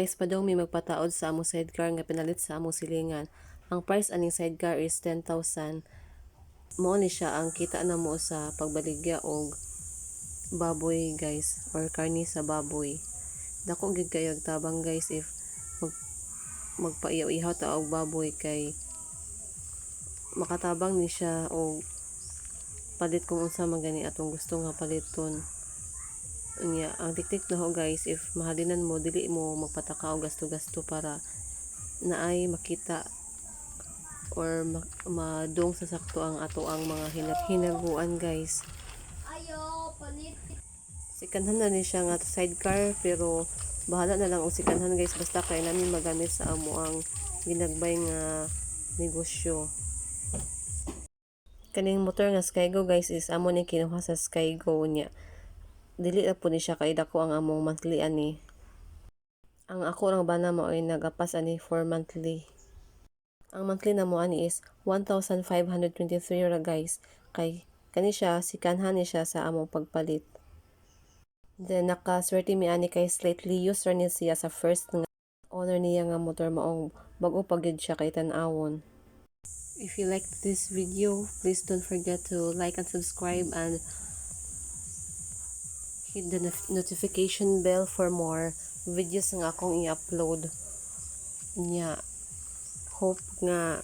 Guys, padong mi magpataod sa among sidecar nga pinalit sa among silingan. Ang price aning sidecar is 10,000. Mao ni siya ang kita namo sa pagbaligya og baboy, guys, or karne sa baboy. Dako gyud kayo og tabang, guys, if magpaihaw-ihaw ta og baboy kay makatabang ni siya og palit kung unsa man gani atong gusto nga paliton. Unya, ang tiktik nako, guys, if mahalinan mo, dili mo magpataka og gasto-gasto para naay makita or madung sa sakto ang ato ang mga hinaguan, guys. Ayo, palit. Second hand na ni siya nga sidecar, pero bahala na lang og second hand, guys, basta kay namin magamit sa amo ang ginagbay nga negosyo. Kaning motor nga Skygo, guys, is amo ni kinuha sa Skygo niya. Dili na po ni siya kay dako ang among monthly ani. Ang ako rang bana maoy nagapas ani for monthly. Ang monthly namo ani is 1,523 ra, guys, kay kani siya second hand ni siya sa among pagpalit. Then nakaswerte mi ani kay slightly used ra ni siya sa first nga owner niya nga motor, maong bag-o pa gyud siya kay tan-awon. If you like this video, please don't forget to like and subscribe and hit the notification bell for more videos nga akong i-upload. Nya, hope nga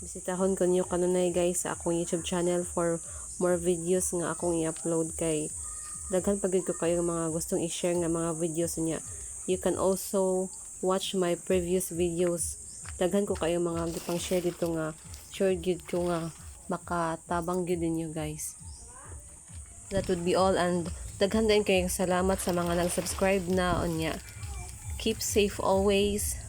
bisitahon ko niyo kanunay, guys, sa akong YouTube channel for more videos nga akong i-upload kay daghan pa gyud ko kayo mga gustong i-share nga mga videos niya. You can also watch my previous videos. Daghan ko kayo mga gipang share dito nga sure gyud ko nga makatabang gyud ninyo, guys. That would be all and daghan din kayong salamat sa mga nag-subscribe na unya. Keep safe always.